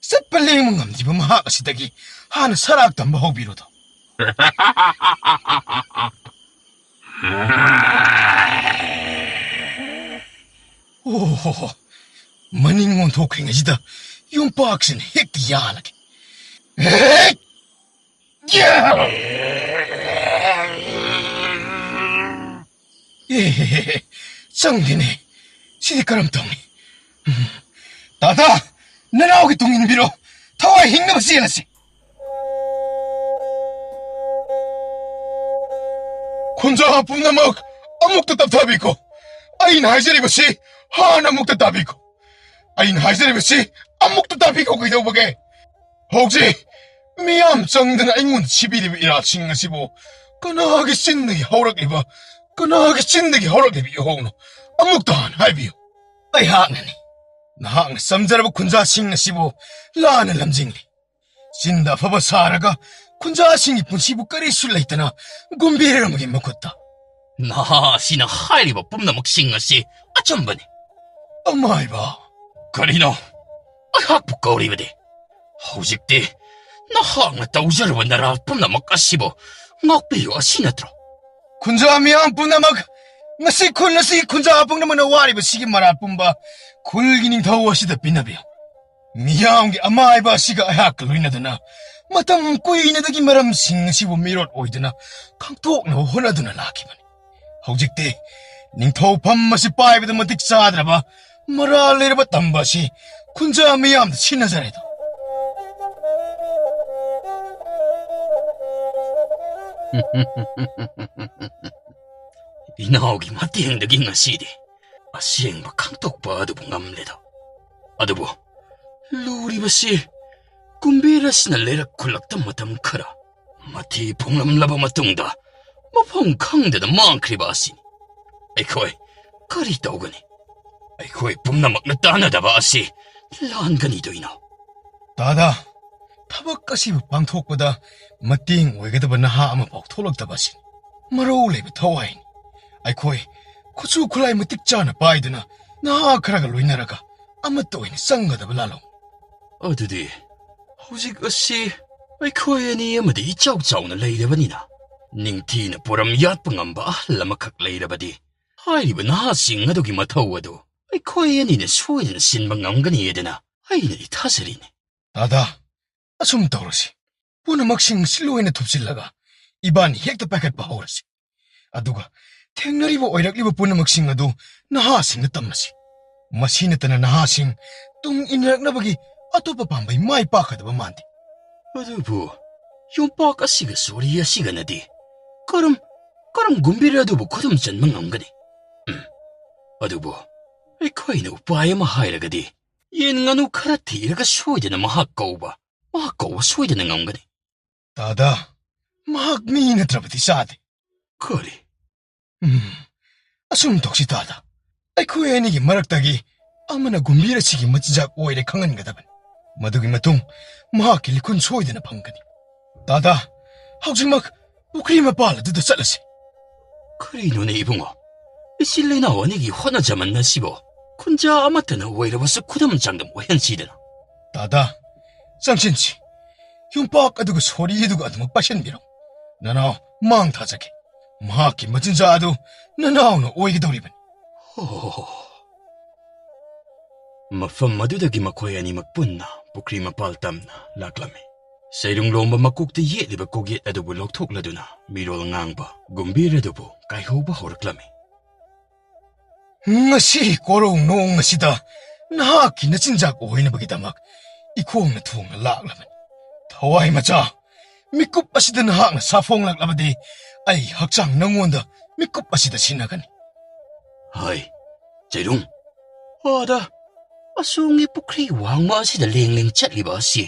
ꯆꯠꯄ ꯂꯦꯡꯕ ꯉꯝꯗ꯭ꯔꯤꯕ ꯃꯍꯥꯛ ꯑꯁꯤꯗꯒꯤ ꯍꯥꯟꯅ ꯁꯔꯥꯛ ꯇꯝꯕ ꯍꯧꯕꯤꯔꯣꯗꯣ꯫ ꯑꯣ ꯍꯣ ꯍꯣ, ꯃꯅꯤꯡ ꯑꯣꯟꯊꯣꯛꯈ꯭ꯔꯤꯉꯩꯁꯤꯗ ꯌꯨꯝꯄꯥꯛꯁꯤꯅ ꯍꯦꯛꯇ ꯌꯥꯜꯂꯒꯦ꯫ ꯍꯦꯛ! ꯌꯥ! ꯑꯦ, ꯆꯪꯗꯦꯅꯦ꯫ ꯁꯤꯗꯤ ꯀꯔꯝ ꯇꯧꯅꯤ? ꯎꯝ꯫ ꯇꯥꯇꯥ, ꯅꯅꯥꯎꯒꯤ ꯇꯨꯡ ꯏꯟꯕꯤꯔꯣ꯫ ꯊꯋꯥꯏ ꯍꯤꯡꯅꯕ ꯆꯦꯜꯂꯁꯤ꯫ ꯈꯨꯟꯖꯥ ꯄꯨꯝꯅꯃꯛ ꯑꯃꯨꯛꯇ ꯇꯞꯊꯕꯤꯈꯣ꯫ ꯑꯩꯅ ꯍꯥꯏꯖꯔꯤꯕꯁꯤ ꯍꯥꯟꯅ ꯑꯃꯨꯛꯇ ꯇꯥꯕꯤꯈꯣ꯫ ꯑꯩꯅ ꯍꯥꯏꯖꯔꯤꯕꯁꯤ ꯑꯃꯨꯛꯇ ꯇꯥꯕꯤꯈꯣ ꯀꯩꯗꯧꯕꯒꯦ? ꯍꯧꯖꯤꯛ ꯃꯤꯌꯥꯝ ꯆꯪꯗꯅ ꯑꯩꯉꯣꯟꯗ ꯁꯤꯕꯤꯔꯤꯕ ꯏꯔꯥꯜꯁꯤꯡ ꯑꯁꯤꯕꯨ ꯀꯅꯥꯒꯤ ꯆꯤꯟꯗꯒꯤ ꯍꯧꯔꯛꯂꯤꯕ, ꯀꯅꯥꯒꯤ ꯆꯤꯟꯗꯒꯤ ꯍꯧꯔꯛꯂꯤꯕ ꯏꯍꯧꯅꯣ? ꯑꯃꯨꯛꯇ ꯍꯥꯟꯅ ꯍꯥꯏꯕꯤꯌꯨ꯫ ꯑꯩꯍꯥꯛꯅꯅꯤ꯫ ꯅꯍꯥꯛꯅ ꯆꯝꯖꯔꯕ ꯈꯨꯟꯖꯥꯁꯤꯡ ꯑꯁꯤꯕꯨ ꯂꯥꯟꯅ ꯂꯝꯖꯤꯡꯂꯤ꯫ ꯆꯤꯟꯗ ꯑꯐꯕ ꯁꯥꯔꯒ ꯈꯨꯟꯖꯥꯁꯤꯡꯒꯤ ꯄꯨꯟꯁꯤꯕꯨ ꯀꯔꯤꯁꯨ ꯂꯩꯇꯅ ꯒꯨꯝꯕꯤꯔꯝꯕꯒꯤ ꯃꯈꯨꯠꯇ꯫ ꯅꯍꯥ ꯑꯁꯤꯅ ꯍꯥꯏꯔꯤꯕ ꯄꯨꯝꯅꯃꯛꯁꯤꯡ ꯑꯁꯤ ꯑꯆꯨꯝꯕꯅꯤ꯫ ꯑꯃꯥꯏꯕ꯫ ꯀꯔꯤꯅꯣ? ꯑꯩꯍꯥꯛꯄꯨ ꯀꯧꯔꯤꯕꯗꯤ? ꯍꯧꯖꯤꯛꯇꯤ ꯅꯍꯥꯛꯅ ꯇꯧꯖꯔꯨꯕ ꯅꯔꯥꯜ ꯄꯨꯝꯅꯃꯛ ꯑꯁꯤꯕꯨ ꯉꯥꯛꯄꯤꯌꯨ ꯑꯁꯤ ꯅꯠꯇ꯭ꯔꯣ? ꯈꯨꯟꯖꯥ ꯃꯤꯌꯥꯝ ꯄꯨꯝꯅꯃꯛ, ꯉꯁꯤ ꯈꯨꯜ ꯑꯁꯤꯒꯤ ꯈꯨꯟꯖꯥ ꯄꯨꯝꯅꯃꯛꯅ ꯋꯥꯔꯤꯕꯁꯤꯒꯤ ꯃꯔꯥꯜ ꯄꯨꯝꯕ ꯈꯨꯜꯒꯤ ꯅꯤꯡꯊꯧ ꯑꯁꯤꯗ ꯄꯤꯅꯕꯤꯌꯨ꯫ ꯃꯤꯌꯥꯝꯒꯤ ꯑꯃꯥꯏꯕ ꯑꯁꯤꯒ ꯑꯩꯍꯥꯛꯀ ꯂꯣꯏꯅꯗꯨꯅ ꯃꯇꯝ ꯀꯨꯏꯅꯗꯒꯤ ꯃꯔꯝꯁꯤꯡ ꯑꯁꯤꯕꯨ ꯃꯤꯔꯣꯠ ꯑꯣꯏꯗꯨꯅ ꯈꯪꯗꯣꯛꯅꯕ ꯍꯣꯠꯅꯗꯨꯅ ꯂꯥꯛꯈꯤꯕꯅꯤ꯫ ꯍꯧꯖꯤꯛꯇꯤ ꯅꯤꯡꯊꯧꯐꯝ ꯑꯁꯤ ꯄꯥꯏꯕꯗ ꯃꯇꯤꯛ ꯆꯥꯗ꯭ꯔꯕ ꯃꯔꯥꯜ ꯂꯩꯔꯕ ꯇꯝꯕ ꯑꯁꯤ ꯈꯨꯟꯖꯥ ꯃꯤꯌꯥꯝꯗ ꯁꯤꯟꯅꯖꯔꯦꯗꯣ꯫ ꯏꯅꯥꯎꯒꯤ ꯃꯇꯦꯡꯗꯒꯤ ꯉꯁꯤꯗꯤ ꯑꯁꯦꯡꯕ ꯈꯪꯗꯣꯛꯄ ꯑꯗꯨꯕꯨ ꯉꯝꯂꯦꯗꯣ꯫ ꯑꯗꯨꯕꯨ ꯂꯨꯔꯤꯕꯁꯤ ꯀꯨꯝꯕꯤꯔꯁꯤꯅ ꯂꯩꯔꯛ ꯈꯨꯜꯂꯛꯇ ꯃꯇꯝ ꯈꯔ ꯃꯊꯤ ꯐꯣꯡꯂꯝꯂꯕ ꯃꯇꯨꯡꯗ ꯃꯐꯝ ꯈꯪꯗꯅ ꯃꯥꯡꯈ꯭ꯔꯤꯕ ꯑꯁꯤꯅꯤ꯫ ꯑꯩꯈꯣꯏ ꯀꯔꯤ ꯇꯧꯒꯅꯤ? ꯑꯩꯈꯣꯏ ꯄꯨꯝꯅꯃꯛꯅ ꯇꯥꯟꯅꯗꯕ ꯑꯁꯤ ꯂꯥꯟꯒꯅꯤꯗꯣ ꯏꯅꯥꯎ꯫ ꯇꯥꯗꯥ, ꯊꯕꯛ ꯑꯁꯤꯕꯨ ꯄꯥꯡꯊꯣꯛꯄꯗ ꯃꯇꯦꯡ ꯑꯣꯏꯒꯗꯕ ꯅꯍꯥ ꯑꯃꯐꯥꯎ ꯊꯣꯛꯂꯛꯇꯕ ꯑꯁꯤꯅꯤ ꯃꯔꯧ ꯂꯩꯕ ꯊꯋꯥꯏꯅꯤ꯫ ꯑꯩꯈꯣꯏ ꯈꯨꯠꯁꯨ ꯈꯨꯠꯂꯥꯏ ꯃꯇꯤꯛ ꯆꯥꯅ ꯄꯥꯏꯗꯨꯅ ꯅꯍꯥ ꯈꯔꯒ ꯂꯣꯏꯅꯔꯒ ꯑꯃꯠꯇ ꯑꯣꯏꯅ ꯆꯪꯒꯗꯕ ꯂꯥꯜꯍꯧ꯫ ꯑꯗꯨꯗꯤ ꯍꯧꯖꯤꯛ ꯑꯁꯤ ꯑꯩꯈꯣꯏ ꯑꯅꯤ ꯑꯃꯗꯤ ꯏꯆꯥꯎ ꯆꯥꯎꯅ ꯂꯩꯔꯕꯅꯤꯅ, ꯅꯤꯡꯊꯤꯅ ꯄꯣꯔꯝ ꯌꯥꯠꯄ ꯉꯝꯕ ꯑꯍꯜ ꯑꯃꯈꯛ ꯂꯩꯔꯕꯗꯤ, ꯍꯥꯏꯔꯤꯕ ꯅꯍꯥꯁꯤꯡ ꯑꯗꯨꯒꯤ ꯃꯊꯧ ꯑꯗꯨ ꯑꯩꯈꯣꯏ ꯑꯅꯤꯅ ꯁꯣꯏꯗꯅ ꯁꯤꯟꯕ ꯉꯝꯒꯅꯤ ꯍꯥꯏꯗꯅ ꯑꯩꯅꯗꯤ ꯊꯥꯖꯔꯤꯅꯤ꯫ ꯇꯥꯗꯥ, ꯑꯁꯨꯝ ꯇꯧꯔꯁꯤ꯫ ꯄꯨꯝꯅꯃꯛꯁꯤꯡ ꯑꯁꯤ ꯂꯣꯏꯅ ꯊꯨꯞꯆꯤꯜꯂꯒ ꯏꯕꯥꯅꯤ ꯍꯦꯛꯇ ꯄꯥꯏꯈꯠꯄ ꯍꯧꯔꯁꯤ꯫ ꯑꯗꯨꯒ ꯊꯦꯡꯅꯔꯤꯕ ꯑꯣꯏꯔꯛꯂꯤꯕ ꯄꯨꯝꯅꯃꯛꯁꯤꯡ ꯑꯗꯨ ꯅꯍꯥꯁꯤꯡꯗ ꯇꯝꯃꯁꯤ꯫ ꯃꯁꯤ ꯅꯠꯇꯅ ꯅꯍꯥꯁꯤꯡ ꯇꯨꯡ ꯏꯟꯅꯔꯛꯅꯕꯒꯤ ꯑꯇꯣꯞꯄ ꯄꯥꯝꯕꯩ ꯃꯥꯏ ꯄꯥꯛꯀꯗꯕ ꯃꯥꯟꯗꯦ꯫ ꯑꯗꯨꯕꯨ ꯌꯣꯝꯄꯥꯛ ꯑꯁꯤꯒ ꯁꯣꯔꯤ ꯑꯁꯤꯒꯅꯗꯤ ꯀꯔꯝ, ꯀꯔꯝ ꯒꯨꯝꯕꯤꯔ ꯑꯗꯨꯕꯨ ꯈꯨꯗꯨꯝ ꯆꯟꯕ ꯉꯝꯒꯅꯤ? ꯎꯝ, ꯑꯗꯨꯕꯨ ꯑꯩꯈꯣꯏꯅ ꯎꯄꯥꯏ ꯑꯃ ꯍꯥꯏꯔꯒꯗꯤ, ꯌꯦꯟ ꯉꯥꯅꯨ ꯈꯔ ꯊꯤꯔꯒ ꯁꯣꯏꯗꯅ ꯃꯍꯥꯛ ꯀꯧꯕ, ꯃꯍꯥꯛ ꯀꯧꯕ ꯁꯣꯏꯗꯅ ꯉꯝꯒꯅꯤ꯫ ꯇꯥꯗꯥ, ꯃꯍꯥꯛ ꯃꯤ ꯅꯠꯇ꯭ꯔꯕꯗꯤ ꯆꯥꯗꯦ꯫ ꯀꯔꯤ? ꯎꯝ, ꯑꯁꯨꯝ ꯇꯧꯁꯤ ꯇꯥꯗꯥ꯫ ꯑꯩꯈꯣꯏ ꯑꯅꯤꯒꯤ ꯃꯔꯛꯇꯒꯤ ꯑꯃꯅ ꯒꯨꯝꯕꯤꯔ ꯑꯁꯤꯒꯤ ꯃꯆꯤꯟꯖꯥꯛ ꯑꯣꯏꯔꯦ ꯈꯪꯍꯟꯒꯗꯕꯅꯤ꯫ ꯃꯗꯨꯒꯤ ꯃꯇꯨꯡ ꯃꯍꯥꯛꯀꯤ ꯂꯤꯈꯨꯟ ꯁꯣꯏꯗꯅ ꯐꯪꯒꯅꯤ꯫ ꯇꯥꯗꯥ, ꯍꯧꯖꯤꯛꯃꯛ ꯄꯨꯈ꯭ꯔꯤ ꯃꯄꯥꯜ ꯑꯗꯨꯗ ꯆꯠꯂꯁꯤ꯫ ꯀꯔꯤꯅꯣꯅꯦ ꯏꯕꯨꯡꯉꯣ? ꯏꯆꯤꯜ ꯏꯅꯥꯎ ꯑꯅꯤꯒꯤ ꯍꯣꯠꯅꯖꯃꯟ ꯑꯁꯤꯕꯨ ꯈꯨꯟꯖꯥ ꯑꯃꯠꯇꯅ ꯑꯣꯏꯔꯕꯁꯨ ꯈꯨꯗꯝ ꯆꯥꯡꯗꯝ ꯑꯣꯏꯍꯟꯁꯤꯗꯅ꯫ ꯇꯥꯗꯥ, ꯆꯪꯁꯤꯟꯁꯤ꯫ ꯌꯨꯝꯄꯥꯛ ꯑꯗꯨꯒ ꯁꯣꯔꯤ ꯑꯗꯨꯒ ꯑꯗꯨꯃꯛ ꯄꯥꯏꯁꯤꯟꯕꯤꯔꯣ꯫ ꯅꯅꯥꯎ ꯃꯥꯡ ꯊꯥꯖꯒꯦ꯫ ꯃꯍꯥꯛꯀꯤ ꯃꯆꯤꯟꯖꯥꯛ ꯑꯗꯨ ꯅꯅꯥꯎꯅ ꯑꯣꯏꯒꯗꯧꯔꯤꯕꯅꯤ꯫ ꯍꯣ꯫ ꯃꯐꯝ ꯑꯗꯨꯗꯒꯤ ꯃꯈꯣꯏ ꯑꯅꯤꯃꯛ ꯄꯨꯟꯅ ꯄꯨꯈ꯭ꯔꯤ ꯃꯄꯥꯜ ꯇꯝꯅ ꯂꯥꯛꯂꯝꯃꯤ꯫ ꯆꯩꯔꯨꯡ ꯂꯣꯝꯕ ꯃꯀꯣꯛꯇ ꯌꯦꯠꯂꯤꯕ ꯀꯣꯛꯌꯦꯠ ꯑꯗꯨꯕꯨ ꯂꯧꯊꯣꯛꯂꯗꯨꯅ ꯃꯤꯔꯣꯜ ꯉꯥꯡꯕ ꯒꯨꯝꯕꯤꯔ ꯑꯗꯨꯕꯨ ꯀꯥꯏꯍꯧꯕ ꯍꯧꯔꯛꯂꯝꯃꯤ꯫ ꯉꯁꯤ ꯀꯣꯔꯧ ꯅꯣꯡ ꯑꯁꯤꯗ ꯅꯍꯥꯛꯀꯤ ꯅꯆꯤꯟꯖꯥꯛ ꯑꯣꯏꯅꯕꯒꯤꯗꯃꯛ ꯏꯈꯣꯡꯅ ꯊꯣꯡꯅ ꯂꯥꯛꯂꯕꯅꯤ꯫ ꯊꯋꯥꯏ ꯃꯆꯥ, ꯃꯤꯀꯨꯞ ꯑꯁꯤꯗ ꯅꯍꯥꯛꯅ ꯁꯥꯐꯣꯡꯂꯛꯂꯕꯗꯤ ꯑꯩ ꯍꯛꯆꯥꯡ ꯅꯪꯉꯣꯟꯗ ꯃꯤꯀꯨꯞ ꯑꯁꯤꯗ ꯁꯤꯟꯅꯒꯅꯤ꯫ ꯍꯥꯏ, ꯆꯩꯔꯨꯡ, ꯑꯥꯗ ꯑꯁꯣꯝꯒꯤ ꯄꯨꯈ꯭ꯔꯤ ꯋꯥꯡꯃ ꯑꯁꯤꯗ ꯂꯦꯡ ꯂꯦꯡ ꯆꯠꯂꯤꯕ ꯑꯁꯤ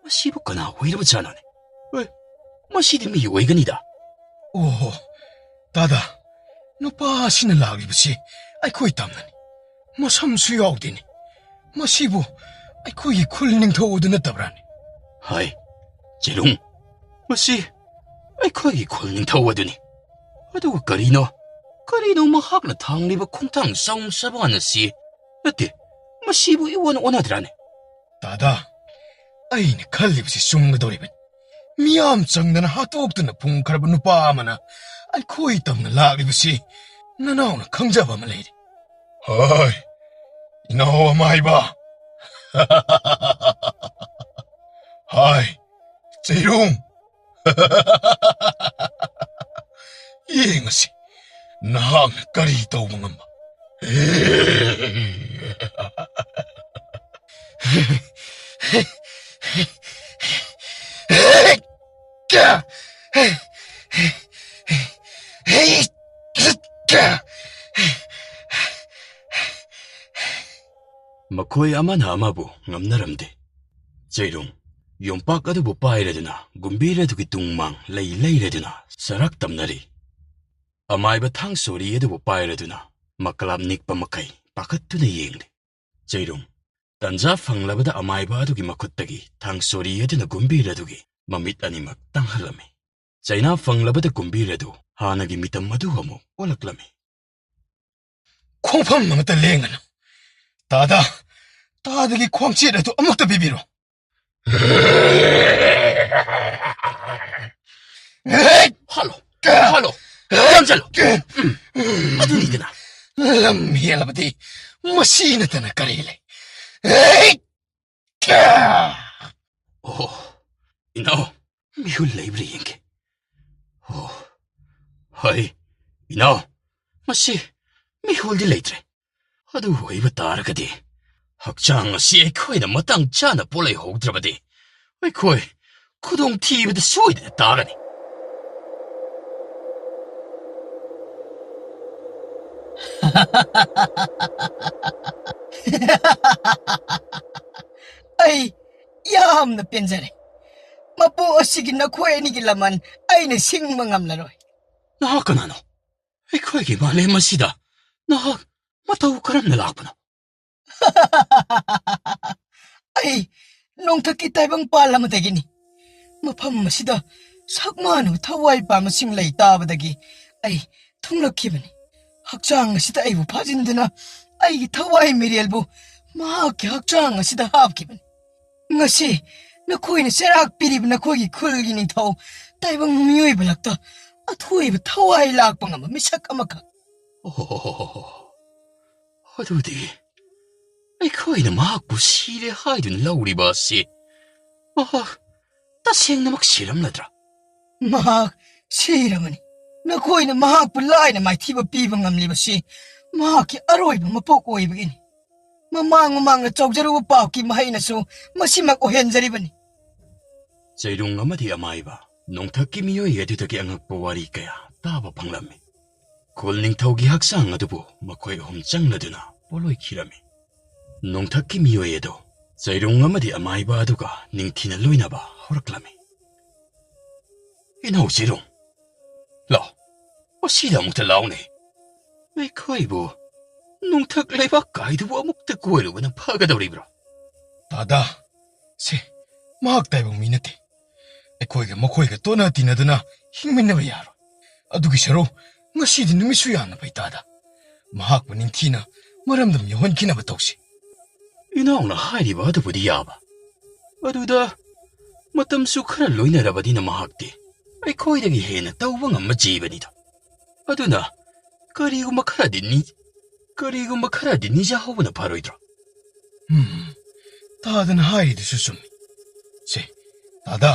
ꯃꯁꯤꯕꯨ ꯀꯅꯥ ꯑꯣꯏꯔꯕꯖꯥꯠꯅꯣꯅꯦ? ꯑꯦ, ꯃꯁꯤꯗꯤ ꯃꯤ ꯑꯣꯏꯒꯅꯤꯗ꯫ ꯑꯣꯍꯣ, ꯇꯥꯗꯥ, ꯅꯨꯄꯥ ꯑꯁꯤꯅ ꯂꯥꯛꯂꯤꯕꯁꯤ ꯑꯩꯈꯣꯏ ꯇꯝꯅꯅꯤ꯫ ꯃꯁꯝꯁꯨ ꯌꯥꯎꯗꯦꯅꯦ꯫ ꯃꯁꯤꯕꯨ ꯑꯩꯈꯣꯏꯒꯤ ꯈꯨꯜ ꯅꯤꯡꯊꯧ ꯑꯗꯨ ꯅꯠꯇꯕ꯭ꯔꯥꯅꯦ? ꯍꯥꯏ, ꯆꯦꯔꯨꯡ, ꯃꯁꯤ ꯑꯩꯈꯣꯏꯒꯤ ꯈꯨꯜ ꯅꯤꯡꯊꯧ ꯑꯗꯨꯅꯤ꯫ ꯑꯗꯨꯒ ꯀꯔꯤꯅꯣ, ꯀꯔꯤꯅꯣ ꯃꯍꯥꯛꯅ ꯊꯥꯡꯂꯤꯕ ꯈꯣꯡꯊꯥꯡ ꯆꯥꯎ ꯆꯕꯥꯟ ꯑꯁꯤ? ꯅꯠꯇꯦ, ꯃꯁꯤꯕꯨ ꯏꯑꯣꯟ ꯑꯣꯟꯅꯗ꯭ꯔꯥꯅꯦ? ꯇꯥꯗꯥ, ꯑꯩꯅ ꯈꯜꯂꯤꯕꯁꯤ ꯆꯨꯝꯒꯗꯧꯔꯤꯕꯅꯤ꯫ ꯃꯤꯌꯥꯝ ꯆꯪꯗꯅ ꯍꯥꯠꯇꯣꯛꯇꯨꯅ ꯐꯨꯝꯈ꯭ꯔꯕ ꯅꯨꯄꯥ ꯑꯃꯅ ꯑꯩꯈꯣꯏ ꯇꯝꯅ ꯂꯥꯛꯂꯤꯕꯁꯤ ꯅꯅꯥꯎꯅ ꯈꯪꯖꯕ ꯑꯃ ꯂꯩꯔꯦ꯫ ꯍꯣꯏ, ꯏꯅꯥꯎ ꯑꯃꯥꯏꯕ꯫ ꯍꯥꯏ, ꯆꯩꯔꯣꯡ꯫ ꯌꯦꯡꯉꯁꯤ, ꯅꯍꯥꯛꯅ ꯀꯔꯤ ꯇꯧꯕ ꯉꯝꯕ꯫ ꯃꯈꯣꯏ ꯑꯃꯅ ꯑꯃꯕꯨ ꯉꯝꯅꯔꯝꯗꯦ꯫ ꯆꯩꯔꯣꯡ ꯌꯣꯝꯄꯥꯛ ꯑꯗꯨꯕꯨ ꯄꯥꯏꯔꯗꯨꯅ ꯒꯨꯝꯕꯤꯔ ꯑꯗꯨꯒꯤ ꯇꯨꯡ ꯃꯥꯡ ꯂꯩ ꯂꯩꯔꯗꯨꯅ ꯁꯔꯥꯛ ꯇꯝꯅꯔꯤ꯫ ꯑꯃꯥꯏꯕ ꯊꯥꯡ ꯁꯣꯔꯤ ꯑꯗꯨꯕꯨ ꯄꯥꯏꯔꯗꯨꯅ ꯃꯀ꯭ꯂꯥꯞ ꯅꯤꯛꯄ ꯃꯈꯩ ꯄꯥꯈꯠꯇꯨꯅ ꯌꯦꯡꯂꯤ꯫ ꯆꯩꯔꯣꯡ ꯇꯟꯖꯥ ꯐꯪꯂꯕꯗ ꯑꯃꯥꯏꯕ ꯑꯗꯨꯒꯤ ꯃꯈꯨꯠꯇꯒꯤ ꯊꯥꯡ ꯁꯣꯔꯤ ꯑꯗꯨꯅ ꯒꯨꯝꯕꯤꯔ ꯑꯗꯨꯒꯤ ꯃꯃꯤꯠ ꯑꯅꯤꯃꯛ ꯇꯥꯡꯍꯜꯂꯝꯃꯤ꯫ ꯆꯩꯅꯥ ꯐꯪꯂꯕꯗ ꯒꯨꯝꯕꯤꯔ ꯑꯗꯨ ꯍꯥꯟꯅꯒꯤ ꯃꯤꯇꯝ ꯑꯗꯨ ꯑꯃꯨꯛ ꯑꯣꯜꯂꯛꯂꯝꯃꯤ꯫ ꯈꯣꯡꯐꯝ ꯑꯃꯠꯇ ꯂꯦꯡꯒꯅꯨ꯫ ꯇꯥꯗ, ꯇꯥꯗꯒꯤ ꯈ꯭ꯋꯥꯡꯆꯦꯠ ꯑꯗꯨ ꯑꯃꯨꯛꯇ ꯄꯤꯕꯤꯔꯣ꯫ Hello, hello, ꯌꯥꯝꯁꯜꯂꯣ꯫ ꯎꯝ, ꯑꯗꯨꯅꯤꯗꯅ꯫ ꯂꯝ ꯍꯦꯜꯂꯕꯗꯤ ꯃꯁꯤ ꯅꯠꯇꯅ ꯀꯔꯤ ꯂꯩ? ꯑꯣ, ꯏꯅꯥꯎ, ꯃꯤꯍꯨꯜ ꯂꯩꯕ꯭ꯔꯥ ꯌꯦꯡꯒꯦ꯫ ꯑꯣ, ꯍꯣꯏ, ꯏꯅꯥꯎ, ꯃꯁꯤ ꯃꯤꯍꯨꯜꯗꯤ ꯂꯩꯇ꯭ꯔꯦ꯫ ꯑꯗꯨ ꯑꯣꯏꯕ ꯇꯥꯔꯒꯗꯤ ꯍꯛꯆꯥꯡ ꯑꯁꯤ ꯑꯩꯈꯣꯏꯅ ꯃꯇꯥꯡ ꯆꯥꯅ ꯄꯣꯠꯂꯩꯍꯧꯗ꯭ꯔꯕꯗꯤ ꯑꯩꯈꯣꯏ ꯈꯨꯗꯣꯡꯊꯤꯕꯗ ꯁꯣꯏꯗꯅ ꯇꯥꯒꯅꯤ꯫ ꯑꯩ ꯌꯥꯝꯅ ꯄꯦꯟꯖꯔꯦ꯫ ꯃꯄꯨ ꯑꯁꯤꯒꯤ ꯅꯈꯣꯏ ꯑꯅꯤꯒꯤ ꯂꯃꯟ ꯑꯩꯅ ꯁꯤꯡꯕ ꯉꯝꯂꯔꯣꯏ꯫ ꯅꯍꯥꯛ ꯀꯅꯥꯅꯣ? ꯑꯩꯈꯣꯏꯒꯤ ꯃꯥꯂꯦꯝ ꯑꯁꯤꯗ ꯅꯍꯥꯛ ꯃꯇꯧ ꯀꯔꯝꯅ ꯂꯥꯛꯄꯅꯣ? ꯑꯩ ꯅꯣꯡꯊꯛꯀꯤ ꯇꯥꯏꯕꯪꯄꯥꯜ ꯑꯃꯗꯒꯤꯅꯤ꯫ ꯃꯐꯝ ꯑꯁꯤꯗ ꯁꯛ ꯃꯥꯟꯅꯕ ꯊꯋꯥꯏ ꯄꯥꯟꯕꯁꯤꯡ ꯂꯩ ꯇꯥꯕꯗꯒꯤ ꯑꯩ ꯊꯨꯡꯂꯛꯈꯤꯕꯅꯤ꯫ ꯍꯛꯆꯥꯡ ꯑꯁꯤꯗ ꯑꯩꯕꯨ ꯐꯥꯖꯤꯟꯗꯨꯅ ꯑꯩꯒꯤ ꯊꯋꯥꯏ ꯃꯤꯔꯦꯜꯕꯨ ꯃꯍꯥꯛꯀꯤ ꯍꯛꯆꯥꯡ ꯑꯁꯤꯗ ꯍꯥꯞꯈꯤꯕꯅꯤ꯫ ꯉꯁꯤ ꯅꯈꯣꯏꯅ ꯆꯩꯔꯥꯛ ꯄꯤꯔꯤꯕ ꯅꯈꯣꯏꯒꯤ ꯈꯨꯜꯒꯤ ꯅꯤꯡꯊꯧ ꯇꯥꯏꯕꯪ ꯃꯤꯑꯣꯏꯕ ꯂꯛꯇ ꯑꯊꯣꯏꯕ ꯊꯋꯥꯏ ꯂꯥꯛꯄ ꯉꯝꯕ ꯃꯤꯁꯛ ꯑꯃꯈꯛ꯫ ꯑꯣ, ꯑꯗꯨꯗꯤ ꯑꯩꯈꯣꯏꯅ ꯃꯍꯥꯛꯄꯨ ꯁꯤꯔꯦ ꯍꯥꯏꯗꯨꯅ ꯂꯧꯔꯤꯕ ꯑꯁꯤ ꯃꯍꯥꯛ ꯇꯁꯦꯡꯅꯃꯛ ꯁꯤꯔꯝꯂꯗ꯭ꯔꯥ? ꯃꯍꯥꯛ ꯁꯤꯔꯕꯅꯤ꯫ ꯅꯈꯣꯏꯅ ꯃꯍꯥꯛꯄꯨ ꯂꯥꯏꯅ ꯃꯥꯏꯊꯤꯕ ꯄꯤꯕ ꯉꯝꯂꯤꯕꯁꯤ ꯃꯍꯥꯛꯀꯤ ꯑꯔꯣꯏꯕ ꯃꯄꯣꯛ ꯑꯣꯏꯕꯒꯤꯅꯤ꯫ ꯃꯃꯥꯡ ꯃꯃꯥꯡꯗ ꯆꯥꯎꯖꯔꯨꯕ ꯄꯥꯞꯀꯤ ꯃꯍꯩꯅꯁꯨ ꯃꯁꯤꯃꯛ ꯑꯣꯏꯍꯟꯖꯔꯤꯕꯅꯤ꯫ ꯆꯩꯔꯨꯡ ꯑꯃꯗꯤ ꯑꯃꯥꯏꯕ ꯅꯣꯡꯊꯛꯀꯤ ꯃꯤꯑꯣꯏ ꯑꯗꯨꯗꯒꯤ ꯑꯉꯛꯄ ꯋꯥꯔꯤ ꯀꯌꯥ ꯇꯥꯕ ꯐꯪꯂꯝꯃꯤ꯫ ꯈꯨꯜ ꯅꯤꯡꯊꯧꯒꯤ ꯍꯛꯆꯥꯡ ꯑꯗꯨꯕꯨ ꯃꯈꯣꯏ ꯑꯍꯨꯝ ꯆꯪꯂꯗꯨꯅ ꯄꯣꯠꯂꯣꯏꯈꯤꯔꯝꯃꯤ꯫ ꯅꯣꯡꯊꯛꯀꯤ ꯃꯤꯑꯣꯏ ꯑꯗꯨ ꯆꯩꯔꯨꯡ ꯑꯃꯗꯤ ꯑꯃꯥꯏꯕ ꯑꯗꯨꯒ ꯅꯤꯡꯊꯤꯅ ꯂꯣꯏꯅꯕ ꯍꯧꯔꯛꯂꯝꯃꯤ꯫ "ꯏꯅꯧ ꯆꯩꯔꯨꯡ, ꯂꯥꯎ, ꯑꯁꯤꯗ ꯑꯃꯨꯛꯇ ꯂꯥꯎꯅꯦ꯫ ꯑꯩꯈꯣꯏꯕꯨ ꯅꯣꯡꯊꯛ ꯂꯩꯕꯥꯛ ꯀꯥꯏꯗꯨꯕꯨ ꯑꯃꯨꯛꯇ ꯀꯣꯏꯔꯨꯕꯅ ꯐꯒꯗꯧꯔꯤꯕ꯭ꯔꯥ?" "ꯇꯥꯗꯥ, ꯁꯦ, ꯃꯍꯥꯛ ꯇꯥꯏꯕꯪ ꯃꯤ ꯅꯠꯇꯦ꯫ ꯑꯩꯈꯣꯏꯒ ꯃꯈꯣꯏꯒ ꯇꯣꯠꯅ ꯇꯤꯟꯅꯗꯨꯅ ꯍꯤꯡꯃꯤꯟꯅꯕ ꯌꯥꯔꯣꯏ꯫ ꯑꯗꯨꯒꯤ ꯁꯔꯨꯛ ꯉꯁꯤꯗꯤ ꯅꯨꯃꯤꯠꯁꯨ ꯌꯥꯝꯅ ꯐꯩ ꯇꯥꯗꯥ꯫ ꯃꯍꯥꯛꯄꯨ ꯅꯤꯡꯊꯤꯅ ꯃꯔꯝꯗꯝ ꯌꯧꯍꯟꯈꯤꯅꯕ ꯇꯧꯁꯤ꯫" "ꯏꯅꯥꯎꯅ ꯍꯥꯏꯔꯤꯕ ꯑꯗꯨꯕꯨꯗꯤ ꯌꯥꯕ꯫ ꯑꯗꯨꯗ ꯃꯇꯝꯁꯨ ꯈꯔ ꯂꯣꯏꯅꯔꯕꯅꯤꯅ ꯃꯍꯥꯛꯇꯤ ꯑꯩꯈꯣꯏꯗꯒꯤ ꯍꯦꯟꯅ ꯇꯧꯕ ꯉꯝꯕ ꯖꯤꯕꯅꯤꯗ꯫ ꯑꯗꯨꯅ ꯀꯔꯤꯒꯨꯝꯕ ꯈꯔꯗꯤ ꯅꯤ-, ꯀꯔꯤꯒꯨꯝꯕ ꯈꯔꯗꯤ ꯅꯤꯖꯍꯧꯕꯅ ꯐꯔꯣꯏꯗ꯭ꯔꯣ?" "ꯎꯝ, ꯇꯥꯗꯅ ꯍꯥꯏꯔꯤꯗꯨꯁꯨ ꯆꯨꯝꯃꯤ꯫ ꯁꯦ, ꯇꯥꯗꯥ,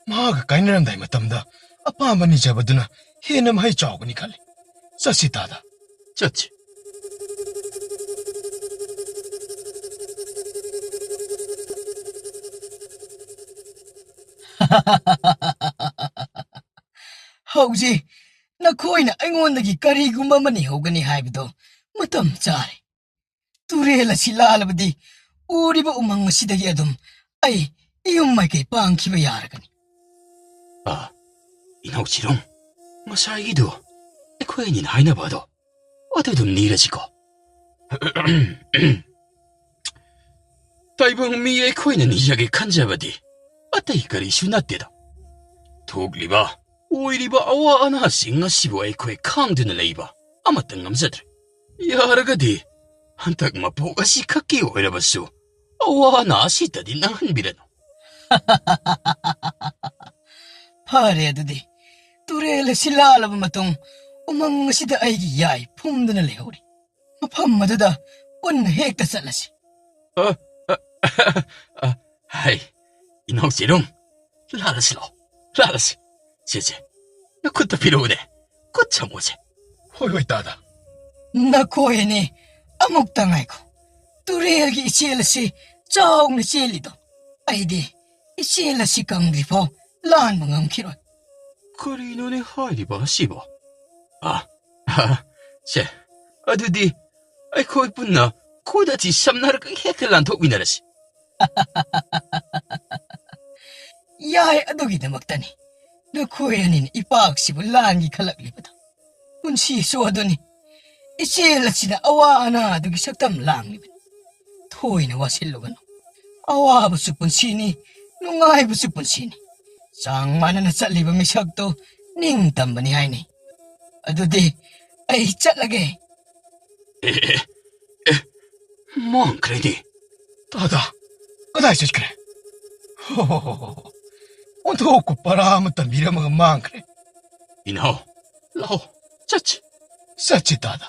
ꯃꯍꯥꯛꯀ ꯀꯥꯏꯅꯔꯝꯗꯥꯏ ꯃꯇꯝꯗ ꯑꯄꯥꯝꯕ ꯅꯤꯖꯕꯗꯨꯅ ꯍꯦꯟꯅ ꯃꯍꯩ ꯆꯥꯎꯒꯅꯤ ꯈꯜꯂꯤ꯫ ꯆꯠꯁꯤ ꯇꯥꯗꯥ, ꯆꯠꯁꯤ꯫" "ꯍꯧꯖꯤꯛ ꯅꯈꯣꯏꯅ ꯑꯩꯉꯣꯟꯗꯒꯤ ꯀꯔꯤꯒꯨꯝꯕ ꯑꯃ ꯅꯤꯍꯧꯒꯅꯤ ꯍꯥꯏꯕꯗꯣ ꯃꯇꯝ ꯆꯥꯔꯦ꯫ ꯇꯨꯔꯦꯜ ꯑꯁꯤ ꯂꯥꯜꯂꯕꯗꯤ ꯎꯔꯤꯕ ꯎꯃꯪ ꯑꯁꯤꯗꯒꯤ ꯑꯗꯨꯝ ꯑꯩ ꯏꯌꯨꯝ ꯃꯥꯏꯀꯩ ꯄꯥꯡꯈꯤꯕ ꯌꯥꯔꯒꯅꯤ꯫" "ꯑ, ꯏꯅꯧ ꯆꯤꯔꯨꯡ, ꯉꯁꯥꯏꯒꯤꯗꯣ ꯑꯩꯈꯣꯏ ꯑꯅꯤꯅ ꯍꯥꯏꯅꯕ ꯑꯗꯣ ꯑꯗꯨ ꯑꯗꯨꯝ ꯅꯤꯔꯁꯤꯀꯣ꯫" "ꯇꯥꯏꯕꯪ ꯃꯤ ꯑꯩꯈꯣꯏꯅ ꯅꯤꯖꯒꯦ ꯈꯟꯖꯕꯗꯤ ꯑꯇꯩ ꯀꯔꯤꯁꯨ ꯅꯠꯇꯦꯗ꯫ ꯊꯣꯛꯂꯤꯕ, ꯑꯣꯏꯔꯤꯕ ꯑꯋꯥ ꯑꯅꯥꯁꯤꯡ ꯑꯁꯤꯕꯨ ꯑꯩꯈꯣꯏ ꯈꯥꯡꯗꯨꯅ ꯂꯩꯕ ꯑꯃꯠꯇ ꯉꯝꯖꯗ꯭ꯔꯦ꯫ ꯌꯥꯔꯒꯗꯤ ꯍꯟꯗꯛ ꯃꯄꯣꯛ ꯑꯁꯤꯈꯛꯀꯤ ꯑꯣꯏꯔꯕꯁꯨ ꯑꯋꯥ ꯑꯅꯥ ꯑꯁꯤꯗꯗꯤ ꯅꯪꯍꯟꯕꯤꯔꯅꯨ꯫" ꯐꯔꯦ ꯑꯗꯨꯗꯤ, ꯇꯨꯔꯦꯜ ꯑꯁꯤ ꯂꯥꯜꯂꯕ ꯃꯇꯨꯡ ꯎꯃꯪ ꯑꯁꯤꯗ ꯑꯩꯒꯤ ꯌꯥꯏ ꯐꯨꯝꯗꯨꯅ ꯂꯩꯍꯧꯔꯤ꯫ ꯃꯐꯝ ꯑꯗꯨꯗ ꯄꯨꯟꯅ ꯍꯦꯛꯇ ꯆꯠꯂꯁꯤ꯫ ꯑ, ꯑ, ꯑ, ꯍꯩ, ꯏꯅꯥꯎ ꯆꯦꯔꯨꯡ, ꯂꯥꯜꯂꯁꯤ ꯂꯥꯛꯑꯣ, ꯂꯥꯜꯂꯁꯤ꯫ ꯁꯦ, ꯁꯦ, ꯅꯈꯨꯠꯇ ꯄꯤꯔꯛꯎꯅꯦ, ꯈꯨꯠ ꯁꯝꯃꯨꯁꯦ꯫ ꯍꯣꯏ, ꯍꯣꯏ, ꯇꯥꯗ꯫ ꯅꯈꯣꯏ ꯑꯅꯤ ꯑꯃꯨꯛꯇ ꯉꯥꯏꯈꯣ꯫ ꯇꯨꯔꯦꯜꯒꯤ ꯏꯆꯦꯜ ꯑꯁꯤ ꯆꯥꯎꯅ ꯆꯦꯜꯂꯤꯗꯣ, ꯑꯩꯗꯤ ꯏꯆꯦꯜ ꯑꯁꯤ ꯀꯪꯗ꯭ꯔꯤꯐꯥꯎ ꯂꯥꯟꯕ ꯉꯝꯈꯤꯔꯣꯏ꯫ ꯀꯔꯤꯅꯣꯅꯦ ꯍꯥꯏꯔꯤꯕ ꯑꯁꯤꯕꯣ? ꯑ, ꯑ, ꯁꯦ, ꯑꯗꯨꯗꯤ ꯑꯩꯈꯣꯏ ꯄꯨꯟꯅ ꯈꯨꯗ ꯊꯤ ꯁꯝꯅꯔꯒ ꯍꯦꯛꯇ ꯂꯥꯟꯊꯣꯛꯃꯤꯟꯅꯔꯁꯤ꯫ ꯌꯥꯏ, ꯑꯗꯨꯒꯤꯗꯃꯛꯇꯅꯤ ꯅꯈꯣꯏ ꯑꯅꯤꯅ ꯏꯄꯥꯛꯁꯤꯕꯨ ꯂꯥꯟꯒꯤ ꯈꯜꯂꯛꯂꯤꯕꯗꯣ꯫ ꯄꯨꯟꯁꯤꯁꯨ ꯑꯗꯨꯅꯤ꯫ ꯏꯆꯦꯜ ꯑꯁꯤꯅ ꯑꯋꯥ ꯑꯅꯥꯗꯨꯒꯤ ꯁꯛꯇꯝ ꯂꯥꯡꯂꯤꯕꯅꯤ꯫ ꯊꯣꯏꯅ ꯋꯥꯁꯤꯜꯂꯨꯒꯅꯨ꯫ ꯑꯋꯥꯕꯁꯨ ꯄꯨꯟꯁꯤꯅꯤ, ꯅꯨꯡꯉꯥꯏꯕꯁꯨ ꯄꯨꯟꯁꯤꯅꯤ꯫ ꯆꯥꯡ ꯃꯥꯟꯅꯅ ꯆꯠꯂꯤꯕ ꯃꯤꯁꯛꯇꯨ ꯅꯤꯡꯇꯝꯕꯅꯤ ꯍꯥꯏꯅꯩ꯫ ꯑꯗꯨꯗꯤ ꯑꯩ ꯆꯠꯂꯒꯦ꯫ ꯑꯦ, ꯑꯦ, ꯑꯦ, ꯃꯥꯡꯈ꯭ꯔꯦꯅꯦ꯫ ꯇꯥꯗ, ꯀꯗꯥꯏ ꯆꯠꯈ꯭ꯔꯦ? ꯍꯣ, ꯍꯣ, ꯍꯣ, ꯍꯣ, ꯍꯣ꯫ ꯑꯣꯟꯊꯣꯛꯄ ꯄꯔꯥ ꯑꯃ ꯇꯝꯕꯤꯔꯝꯃꯒ ꯃꯥꯡꯈ꯭ꯔꯦ꯫ ꯏꯅꯥꯎ, ꯂꯥꯛꯑꯣ, ꯆꯠꯁꯤ꯫ ꯆꯠꯁꯤ, ꯇꯥꯗ꯫